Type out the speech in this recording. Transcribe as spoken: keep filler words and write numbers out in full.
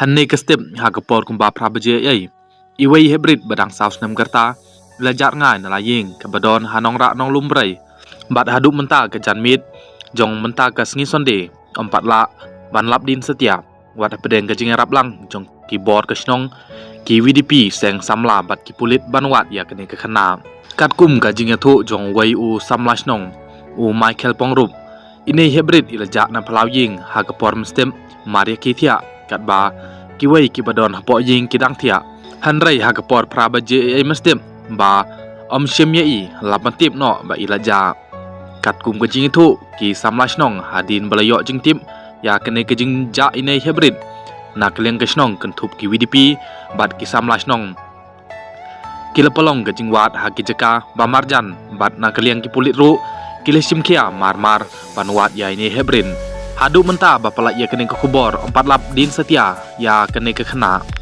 Hynne ka step ha ka por kumba phra baje ei, iwei i heprit ba dang saw snem ka rta i la jah rngai na la ïing kaba don ha Nongrah Nonglumbrei. Bad haduh mynta ka janmiet jong mynta ka sngi Sunday ym pat lah ban lap dien satia wat hapdeng ka jingïarap lang jong ki bor ka shnong, ki VDP, seng samla bad ki pulit ban wad ïa kane ka khynnah. Katkum ka jingïathuh jong uwei u samla shnong, u Michael Pongrup, ine i heprit i la jah na phyllaw ïing ha ka por mynstep mar ïa ki thiah, katba kiwei kiba don hapoh ïing ki dang thiah. Hynrei ha ka por phra baje ei mynstep ba ym shym ïa i la pyntip noh ba i la jah. Katkum ka jingïathuh ki samla shnong, hadien ba la ïoh jingtip ïa kane ka jingjah ine i heprit, na ka liang ka shnong kynthup ki VDP bad ki samla shnong, ki la pynlong ka jingwad ha ki jaka ba marjan bad na ka liang ki pulit ruh ki la shim khia mar mar ban wad ïa ine i heprit. Haduh mynta ba palat ïa kane ka khubor ym pat lap dien satia ïa kane ka khynnah.